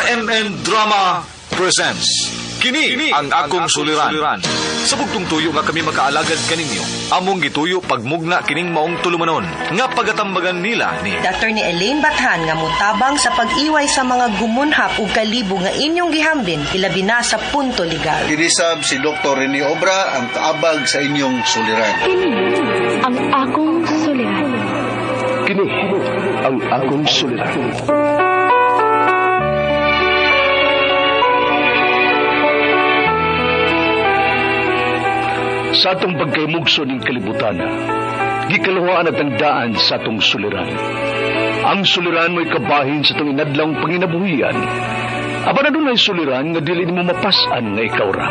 RMN Drama presents Kini ang akong suliran. Sa bugtong tuyo nga kami makaalagad kaninyo, among gituyo pagmugna kining maong tulumanon nga pagatambagan nila ni Attorney Elaine Bathan nga mutabang sa pag-iway sa mga gumunhap ug kalibo nga inyong gihambin ilabi na sa punto legal. Kinisab si Dr. Rene Obra ang kaabag sa inyong suliran. Kini ang akong suliran. Kini ang akong suliran. Sa atong pagkaymugso ning kalibutan, gikaluhaan at ang daan sa atong suliran. Ang suliran mo'y kabahin sa atong inadlawng panginabuhian. Apan adunay suliran nga dili nimo mapas-an nga ikaw ra.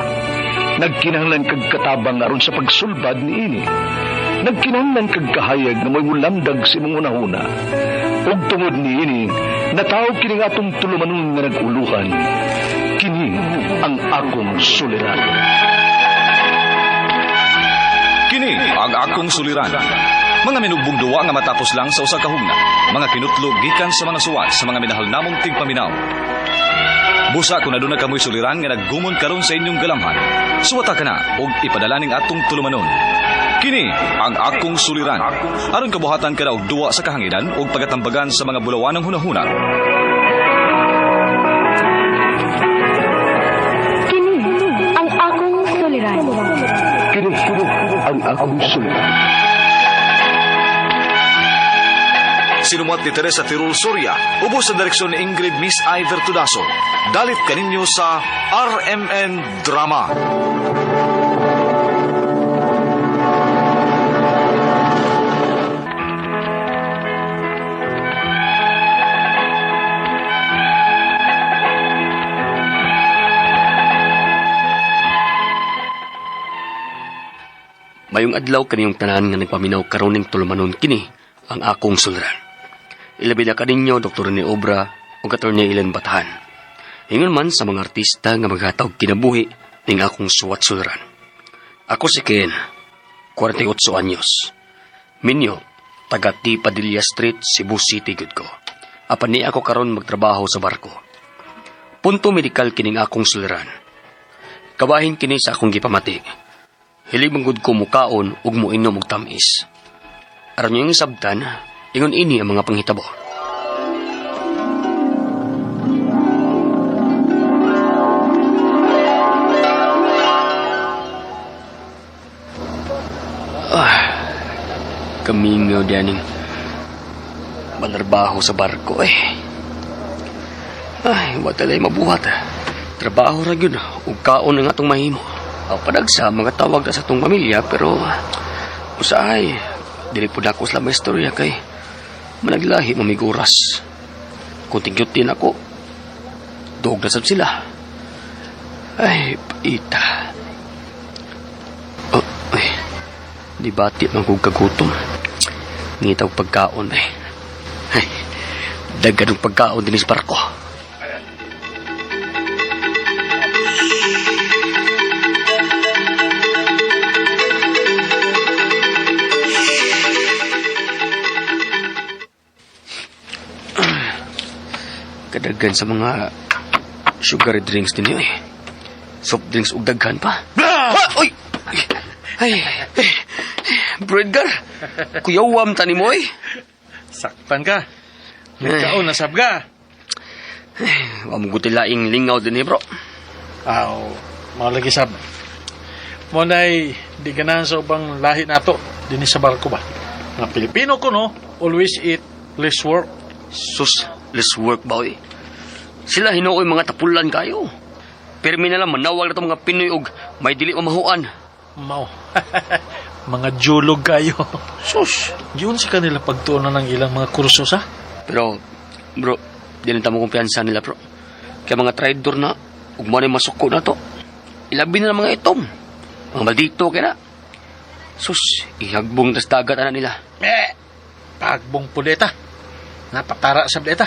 Nagkinahanglan kag katabang aron sa pagsulbad niini. Nagkinahanglan kag kahayag nga mo'y mulamdag sa imong hunahuna. Ug tungod niini, nataw kini nga atong tulumanon nga nag-uluhan. Kini ang akong suliran. Kini ang akong suliran. Mga minugbong duwa nga matapos lang sa usa ka hugna. Mga kinutlo gikan sa mga suwat sa mga minahal namong tigpaminaw. Busa kung aduna kamoy suliran nga naggumon karon sa inyong galamhan. Suwata ka na og ipadala ning atong tulumanon. Kini ang akong suliran. Aron kabuhatan ka na og duwa sa kahanginan ug pagatambagan sa mga bulawanong hunahuna. Kini ang akong suliran. Kini ang akong suliran. Sinumuat ni Teresa Tirul Soria, ubos sa direksyon ni Ingrid Miss Iver Tudaso. Dalit kaninyo sa RMN Drama. Mayong adlaw kaniyong tanan nga nagpaminaw karon ning tulumanon kini ang akong suliran. Ilabi na kaninyo Dr. Rene Obra ug Attorney Ellen Batahan. Ingon man sa mga artista nga maghatag kinabuhi ning akong suwat suliran. Ako si Ken, 48 anyos. Minyo, taga T. Padilla Street, Cebu City gud ko. Apan ni ako karon magtrabaho sa barko. Punto medikal kining akong suliran. Kabahin kini sa akong gipamati. Hilig man gud ko mukaon ug muinom og tamis. Aron yung sabtan, ingon ini ang mga panghitabo. Ah, kamingaw dianing manarbaho sa barko eh. Ay, watalay mabuhat. Trabaho ra gyud ug kaon ang atong mahimo. Aw padagsa mga tawag na sa atong pamilya pero usahay dili pud ako sila maistorya kay managlahi mamiguras. Kung tigyutin ako, duog na sab sila. Ay, paita. Oh, ay, di bati man kong kagutom. Ngitaw pagkaon ay. Ay, daghan og pagkaon dinhi sa barko. Kadaghan sa mga sugary drinks din eh. Soft drinks ug daghan pa. Ah! Uy! Ay, ay, Bro Edgar, kuyawam tani mo eh. Sakpan ka. Nagkaon na sab ka. Wa mo guti laing lingaw din eh, bro. Aw, mao lagi sab. Mo nay di ganahan sa ubang lahi nato dinhi sa barko ba. Mga Pilipino ko no, always eat less work. Sus, less work ba eh. Sila hinuoy mga tapulan kayo. Pirmi na lang manawag na itong mga Pinoy og may dili mamahuan. Mao. Mga julog kayo. Sus. Yun sa kanila pagtuon na ng ilang mga kurso sa. Pero, bro, di na tamo kumpiyansa nila, bro. Kaya mga traidor na, ug mo na masuko na to. Ilabi na lang mga itom. Mga maldito kaya na. Sus, ihagbong tas dagat ana nila. Eh, pagbong puleta. Napatara sa bleta.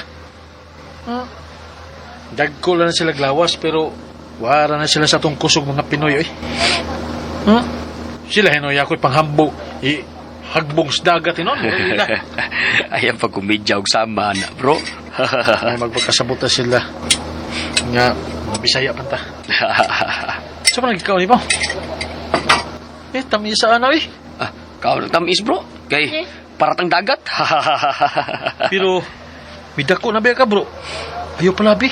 Dagko lang sila glawas pero wara na sila sa tong kusog mga Pinoy eh. Sila hinoy ako'y panghambo. I hagbong sa dagat inon. Ay, ang pagkomedya og sama na, bro. Ay magpagkasabot na sila. Nga, mga Bisaya panta. So man nagkaon ni mo? Eh, tamis sa ano eh. Ah, kaon ng tamis bro. Kay paratang dagat. Pero, midako na ba ka bro? Ayaw palabi.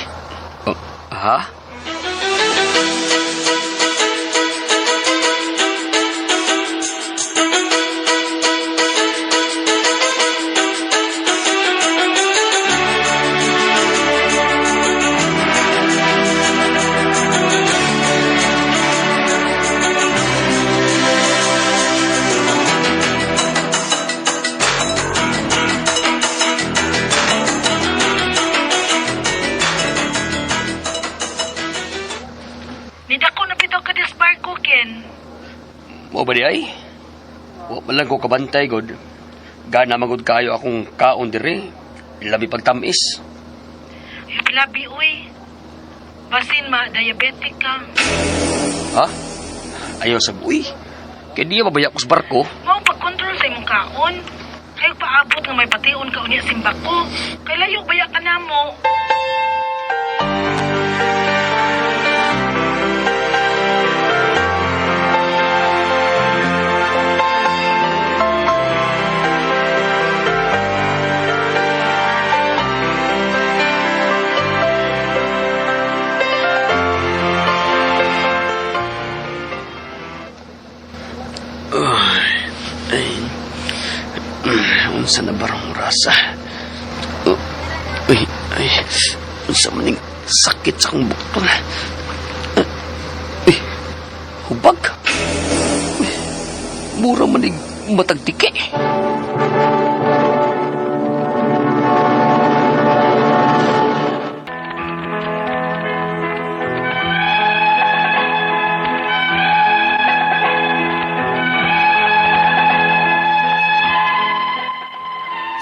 Oh, ha? Nidako na bitaw ka dis barko, Ken. Mo ba di ay? Wa man lang ko kabantay god. Gana magud kayo akong kaon diri. Labi pagtamis. Labi, uy. Basin ma, diabetic ka. Ha? Ayaw sa uy. Kay di mabaya ko sa barko. Mao pag-control sa imong kaon. Kay paabot nga may bation ka unya simbako. Kay layo baya ka namo. Ay, unsa na barang rasa? Oh, uy, ay, unsa man ning sakit sa akong bukton. Uy, hubag. Uy, mura man ning matagtiki.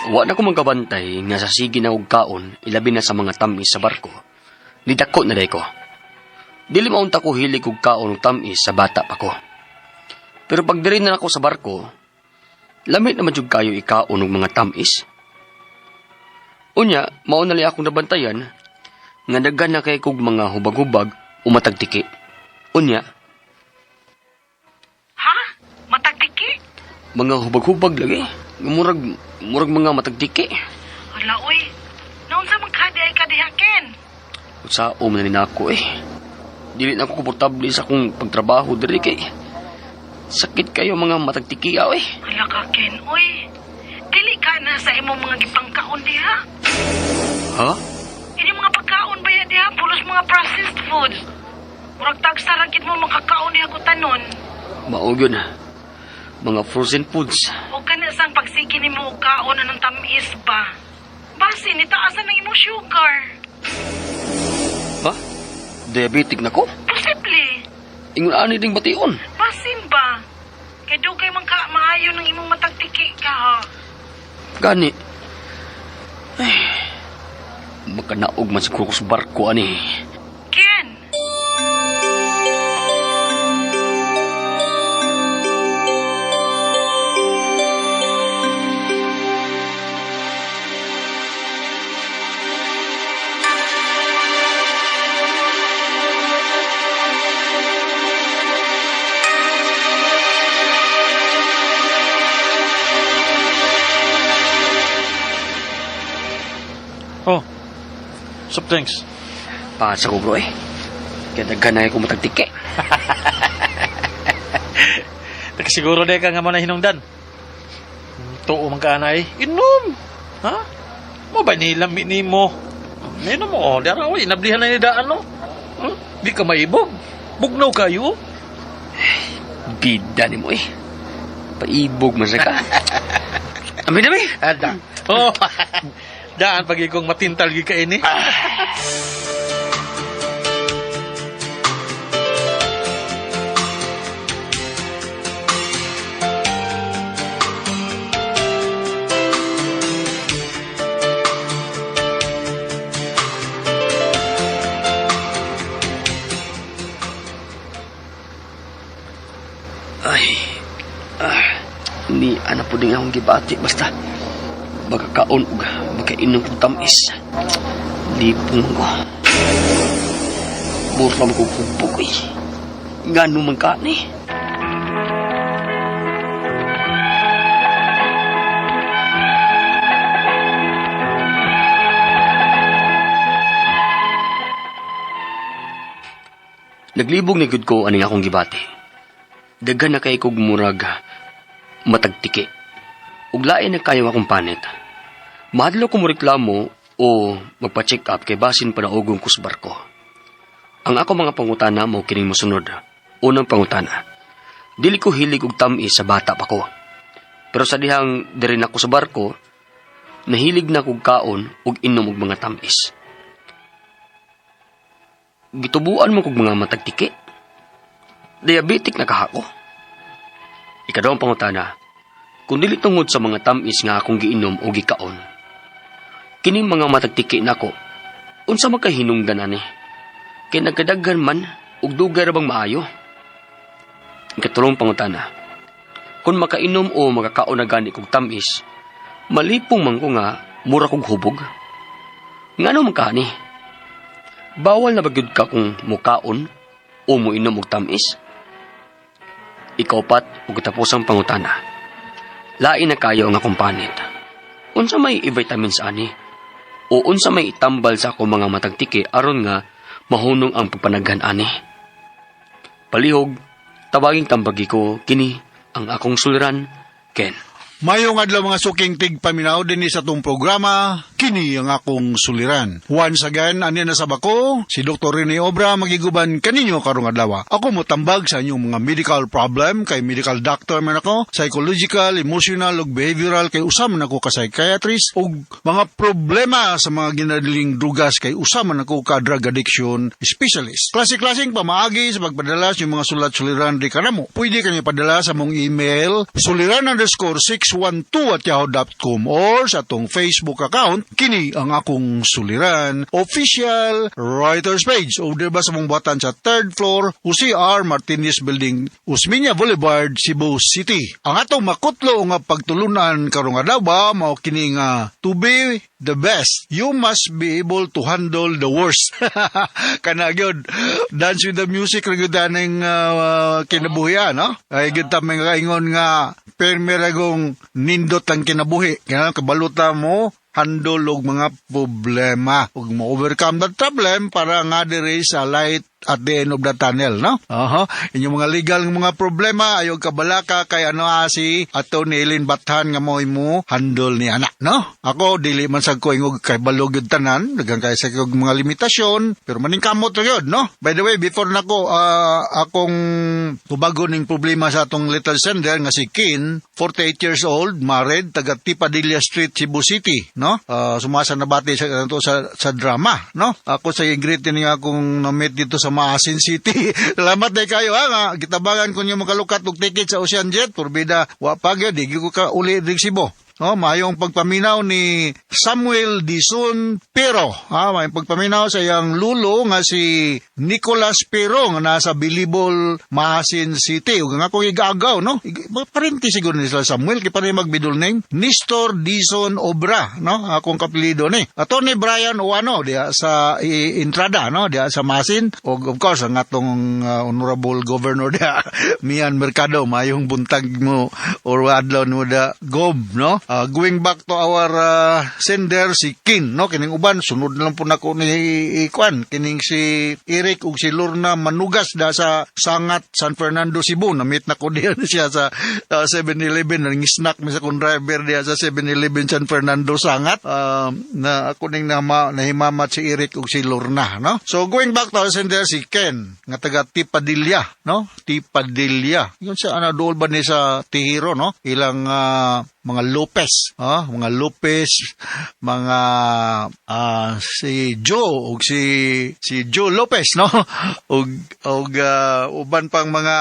Wa na ko magkabantay nga sa sige na og kaon, ilabi na sa mga tamis sa barko. Nidako na day ko. Dili maunta ko hilig og kaon og tamis sa bata pa ko. Pero pag diri na ako sa barko, lamit naman jud kayo ikaon og mga tamis. Unya, mao na li akong nabantayan nga daghan na kay kog mga hubag-hubag o matagtiki. Unya, Ha? Matagtiki? Mga hubag-hubag lagi. Murag murag mga matagtiki. Hala, uy. Naunsa man ka di ay ka diha, Ken? Sao man ni nako eh. Dili na ako komportable sa akong pagtrabaho diri kay sakit kayo mga matagtiki eh. Hala ka, Ken, uy. Dili ka na sa imong mga gipangkaon diha. Ha? Inyong mga pagkaon ba yan diha? Pulos mga processed foods. Murag tagsa ra gid mo makakaon diha kutanon. Mao gyud. Mga frozen foods. O kana sang pagsige nimo og kaon anong tamis ba? Basi nitaasan ang imong sugar. Ha? Diabetic na ko? Posible. Ingon ani ding bation. Basin ba? Kay dugay man ka maayo ng imong matagtiki ka ha. Gani. Ay, makanaog man siguro ko sa barko ani. Ken! Oh, soft drinks. Pasa ko bro eh. Kaya daghan na ko matagtiki. Teka siguro de ka nga mo na hinungdan. Tuo man ka na eh. Inom! Ha? Mo ba nilamit ni mo? Inom mo, oh. Dara, oy, inablihan na ni daan, no? Di ka maibog. Bugnaw kayo. Bida ni mo eh. Paibog man sa ka. Ami dami. Ada. Oh. Daan pag ikong matintal gi ka ini. Ay, ni ana po din akong gibati basta magkakaon og magkainom kong tamis. Lipong ko. Mura mo kong hubog eh. Ngano man ka ni? Naglibog ni gud ko aning akong gibati. Daghan na kay kog murag matagtiki. Ug lain na kayo akong panit. Mahadlok ko mo reklamo o magpa-check up kay basin panaugong ko sa barko. Ang ako mga pangutana mo kining mosunod. Unang pangutana. Dili ko hilig og tam-is sa bata pa ko. Pero sa dihang diri na ko sa barko, nahilig na kog kaon ug inom og mga tam-is. Gitubuan mo kog mga matagtiki. Diabetic na kahako. Ikaduhang pangutana, kung dili tungod sa mga tam-is nga akong giinom o gikaon, kining mga matagtiki nako, unsa makahinungdan ani? Kay nagkadaghan man ug dugay ra bang maayo? Ikatulong pangutana, kung makainom o makakaon na gani kog tam-is, malipong man ko nga mura kog hubog. Ngano man kaani? Bawal na ba gyud ka kung mukaon o muinom og tam-is? Ikaupat ug katapusang pangutana. Lain na kayo ang akong panit. Unsa may i-vitamins ani? O unsa may itambal sa akong mga matagtiki aron nga mahunong ang pagpanaghan ani? Palihog, tawaging tambagi ko kini ang akong suliran, Ken. Mayong adlaw mga suking tigpaminaw dinhi sa atong programa, kini ang akong suliran. Once again, ani na sa bako, si Dr. Rene Obra magiguban kaninyo karong adlaw. Ako motambag sa inyong mga medical problem, kay medical doctor man ako, psychological, emotional ug behavioral kay usa man ako ka psychiatrist, ug mga problema sa mga ginadiling drugas kay usa man ako ka drug addiction specialist. Klase-klaseng pamaagi sa pagpadala sa inyong mga sulat suliran di kanamo. Pwede kanyo padala sa mong email suliran_612@yahoo.com or sa atong Facebook account, kini ang akong suliran official writers page, o diba sa mong buhatan sa third floor, Jose R. Martinez Building, Osmeña Boulevard, Cebu City. Ang atong makutlo nga pagtulunan karong adlaw mao kini nga to be the best, you must be able to handle the worst. Kana gyud, dance with the music ra gyud aning kinabuhi, no? Ay gyud ta may kaingon nga permi ra gong nindot ang kinabuhi. Kaya kabaluta mo handle og mga problema ug mo-overcome that problem para nga diri sa light at the end of the tunnel, no? Aha. Inyong mga legal nga mga problema, ayaw kabalaka kay ano si Atty. Eileen Bathan nga mo mo handle ni anak, no? Ako, dili man sad ko ingog kay balog yun tanan, daghang kay sa kog mga limitasyon, pero maningkamot ra yun, no? By the way, before nako akong tubagon ning problema sa atong little sender nga si Kin, 48 years old, married, taga Tipadilla Street, Cebu City, no? Sumasa na bati sa, sa drama, no? Ako sa greet ni akong na-meet dito sa Maasin City. Salamat day kayo ha nga gitabangan ko niyo makalukat og ticket sa Ocean Jet porbida wa pa gyud di ko ka uli diri Cebu. No, mayong pagpaminaw ni Samuel Dison Pero. Ha, mayong pagpaminaw sa iyang lulo nga si Nicolas Pero nga nasa Bilibol, Maasin City. Ug nga akong igagaw, no? Parente siguro ni sila Samuel kay pareho mag-middle name. Nestor Dison Obra, no? Akong kapelido ni. Attorney Brian Oano diha sa Entrada, no? Diha sa Maasin. Ug of course ang atong honorable governor diha, Mian Mercado, mayong buntag mo or adlaw mo da gob, no? Going back to our sender si Kin, no? Kining uban sunod na lang po nako ni Ikuan, kining si Eric ug si Lorna Manugas da sa Sangat, San Fernando, Cebu. Na-meet nako diyan siya sa 7-Eleven, nang snack mi sa akong driver diya sa 7-Eleven San Fernando Sangat. Na ako ning nahimamat si Eric ug si Lorna, no? So going back to our sender si Ken nga taga Tipadilla, no? Tipadilla. Yun sa ano dool ba ni sa Tihiro, no? Ilang mga Lopez, mga Lopez, mga si Joe ug si Joe Lopez, no? ug uban pang mga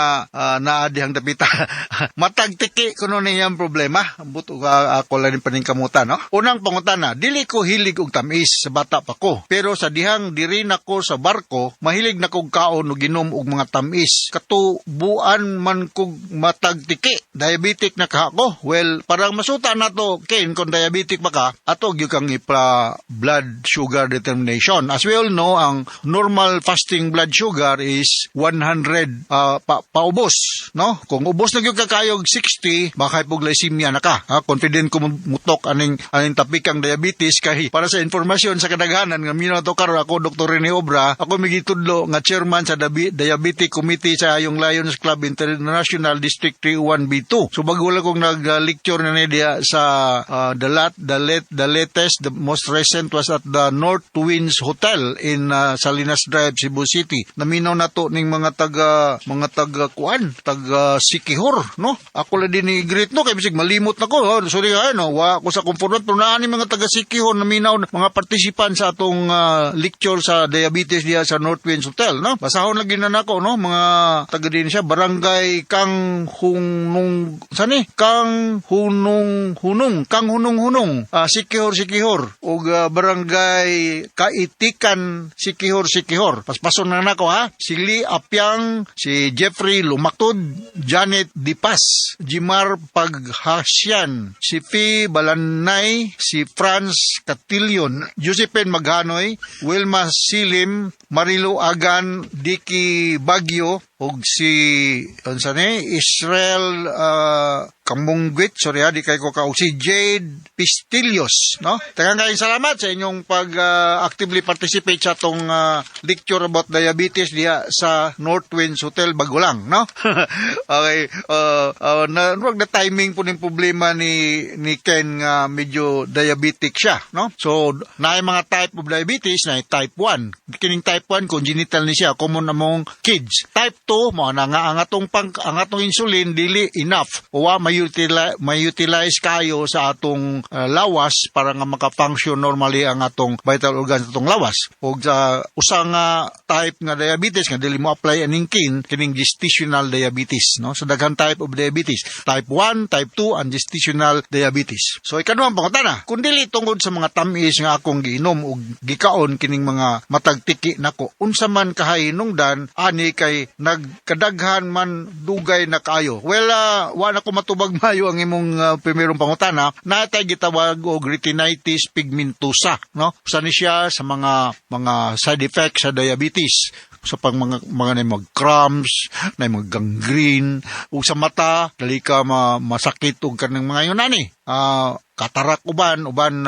naa dihang dapita. Matagtiki kuno niyang problema. Ambot og ako lang ni paningkamutan, no? Unang pangutana, dili ko hilig og tamis sa bata pa ko. Pero sa dihang diri nako sa barko, mahilig na kog kaon og ginom og mga tamis. Katubuan man kog matagtiki. Diabetic na ka ako. Well, parang Ang masuta nato, Ken, kung diabetic ba ka, ato gyud kang ipa blood sugar determination. As we all know, ang normal fasting blood sugar is 100 paubos, no? Kung ubos na gyud ka kayog 60, baka hypoglycemia na ka. Ha? Confident ko mutok aning topic ang diabetes kay para sa informasyon sa kadaghanan nga minaw to karon, ako, Dr. Rene Obra, ako may gitudlo nga chairman sa Diabetic Committee sa Ayong Lions Club International District 31B2. So bago lang kong nag-lecture na ni diya sa the lat the late the latest, the most recent was at the North Twins Hotel in Salinas Drive, Cebu City. Naminaw na to ning mga taga kuan, taga Siquijor, no? Ako lang din ni greet, no, kay bisig malimot na ko. Oh, sorry ay, no, wa ko sa comfort, pero naa ni mga taga Siquijor naminaw, mga participant sa atong lecture sa diabetes diya sa North Winds Hotel, no? Basahon lagi na nako, no, mga taga din siya barangay Kang Hunong sani Kang Hunong Hunong, Kang Hunong Hunong, Siquijor, Siquijor ug barangay Kaitikan, Siquijor, Siquijor. Paspason na nako ha. Si Lee Apyang, si Jeffrey Lumaktod, Janet Dipas, Jimar Paghasyan, si Fi Balanay, si Franz Catilion, Josephine Maghanoy, Wilma Silim, Marilo Agan, Dicky Bagyo, ug si unsa ni Israel Kamunggit, sorry ha, di kay ko ka, si Jade Pistillos, no? Daghang kayong salamat sa inyong pag actively participate sa atong lecture about diabetes diha sa North Winds Hotel bago lang, no? Okay, na wag na timing po ning problema ni Ken nga medyo diabetic siya, no? So, naay mga type of diabetes, na type 1. Kining type 1 congenital ni siya, common among kids. Type 2 mo na nga ang atong insulin dili enough. Wa may-utilize kayo sa atong lawas para nga maka-function normally ang atong vital organs sa atong lawas. Ug sa usa nga type nga diabetes nga dili mo apply aning kining gestational diabetes, no? So daghan type of diabetes, type 1, type 2 and gestational diabetes. So ikaduhang pangutana, kung dili tungod sa mga tamis nga akong giinom ug gikaon kining mga matag tiki nako, unsa man kahinungdan ani kay nagkadaghan man dugay na kaayo? Well, wa na ko matubag mayo ang imong primerong pangutana. Natay gitawag og retinitis pigmentosa, no? Usa ni siya sa mga side effects sa diabetes, sa pang mga na mag cramps, na mag gangrene, ug sa mata dali ka masakit og kanang mga yun ani. Katarak uban uban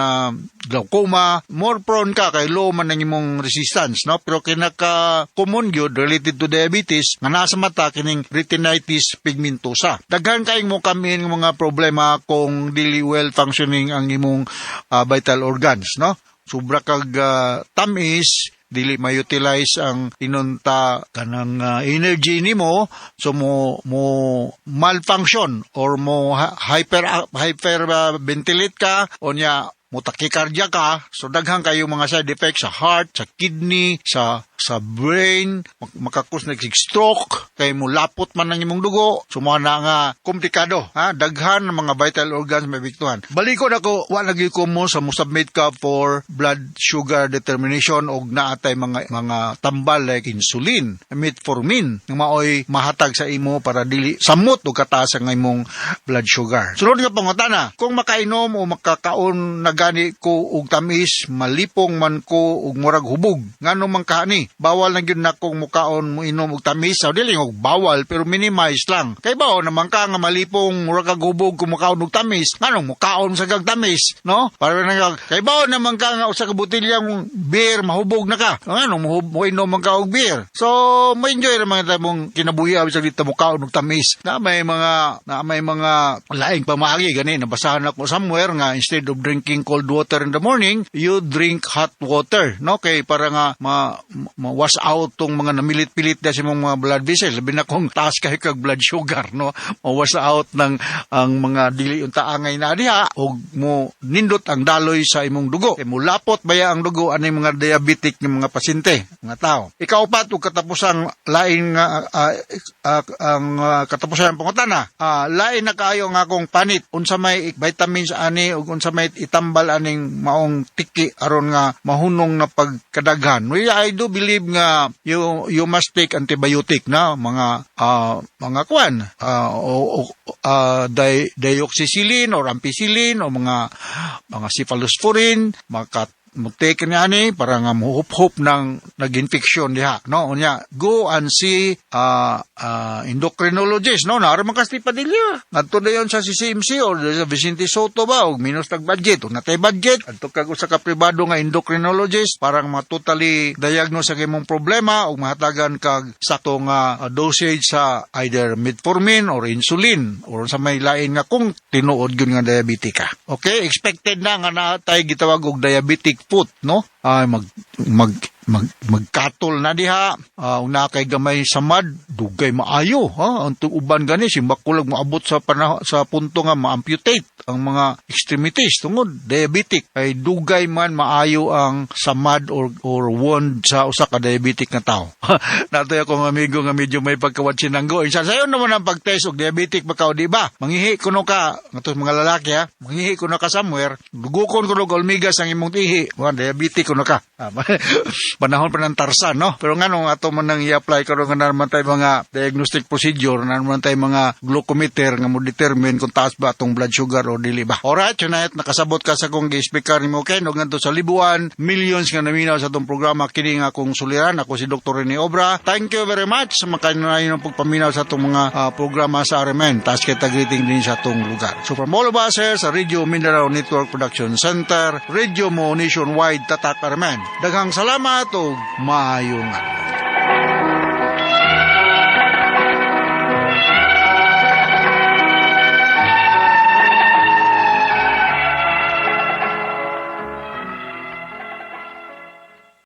glaucoma, more prone ka kay low man ang imong resistance, no? Pero kinaka common gyud related to diabetes nga nasa mata kining retinitis pigmentosa. Daghan kayong mo kami ng mga problema kung dili well functioning ang imong vital organs, no? Sobra kag tamis, dili ma-utilize ang inunta kanang energy nimo, so mo malfunction or mo hyper hyper ventilate ka o nya mo tachycardia ka. So daghan kayo mga side effects sa heart, sa kidney, sa brain, maka-cause na stroke kay mo lapot man ang imong dugo. So mo na nga komplikado ha, daghan ng mga vital organs may epektuhan. Balikon ako, wa lagi ko mo sa mo-submit ka for blood sugar determination og naatay mga tambal like insulin, metformin nga maoy mahatag sa imo para dili samot og kataas ang imong blood sugar. Sunod nga pangutana, kung makainom o makakaon na gani ko og tamis, malipong man ko og murag hubog. Ngano man kaani? Bawal na gyud nakong mukaon, mo inom og tamis? Sa dili og bawal, pero minimize lang. Kay bao naman ka nga malipong murag kag hubog kung mukaon og tamis, nganong mukaon sa kag tamis, no? Para na kay bao naman ka nga usa ka botelyang beer mahubog na ka. Nganong mo inom man ka og beer? So mo-enjoy ra mga mong kinabuhi sa dito mukaon og tamis. Na may mga laing pamaagi gani nabasahan ako somewhere nga instead of drinking cold water in the morning, you drink hot water, no? Kay para nga ma wash out tong mga namilit-pilit na sa imong mga blood vessels, labi na kung taas kay kag blood sugar, no? Ma-wash out ng ang mga dili unta angay na diha og mo nindot ang daloy sa imong dugo. Kay mo lapot baya ang dugo ani mga diabetic ng mga pasyente, mga tao. Ikaupat ug katapusang lain nga ang katapusan ng pangutana, lain na kaayo nga akong panit. Unsa may vitamins ani ug unsa may itambal? tambal aning maong tiki aron nga mahunong na pagkadaghan? Well, I do believe nga you must take antibiotic na mga kwan o dioxycillin or ampicillin o mga cephalosporin, maka mo-take niya ani para nga muhup-hup ng nag-infection diha, no? Unya, go and see endocrinologist, no? Naa ra man ka sa Padilla, ngadto dayon sa CCMC or sa Vicente Soto ba, og minus tag budget, og natay budget, adto kag usa ka pribado nga endocrinologist para ma totally diagnose ang imong problema ug mahatagan kag sakto nga dosage sa either metformin or insulin or sa may lain nga kung tinuod gyud nga diabetic ka. Okay, expected na nga naa tay gitawag og diabetic foot, no? Ay, mag mag mag magkatol na diha, una kay gamay samad, dugay maayo, ha. Ang uban gani si makulag moabot sa panahon, sa punto nga ma-amputate ang mga extremities tungod diabetic, kay dugay man maayo ang samad or wound sa usa ka diabetic nga tao. Natoy akong amigo nga medyo may pagkawatsinanggo. Insa sayon naman ang pagtest og diabetic ba ka o di ba? Mangihi kuno ka ngadto mga lalaki, ha. Mangihi kuno ka somewhere, dugukon kuno og olmigas ang imong ihi. Wa diabetic kuno ka. Ah, panahon pa ng Tarzan, no? Pero ngano ato man nang i-apply karon nga naman tayo mga diagnostic procedure, na naman tayo mga glucometer nga mo determine kung taas ba atong blood sugar o dili ba. Alright, tonight nakasabot ka sa akong gi-speaker nimo, Ken, ug ngadto sa Libuan, millions nga naminaw sa atong programa, kini nga akong suliran. Ako si Dr. Rene Obra. Thank you very much sa makainunayon ng pagpaminaw sa atong mga programa sa RMN. Taas kita greeting din sa atong lugar. So from all of us here sa Radio Mindanao Network Production Center, Radio Mo Nationwide, Tatak RMN. Daghang salamat ug maayong adlaw.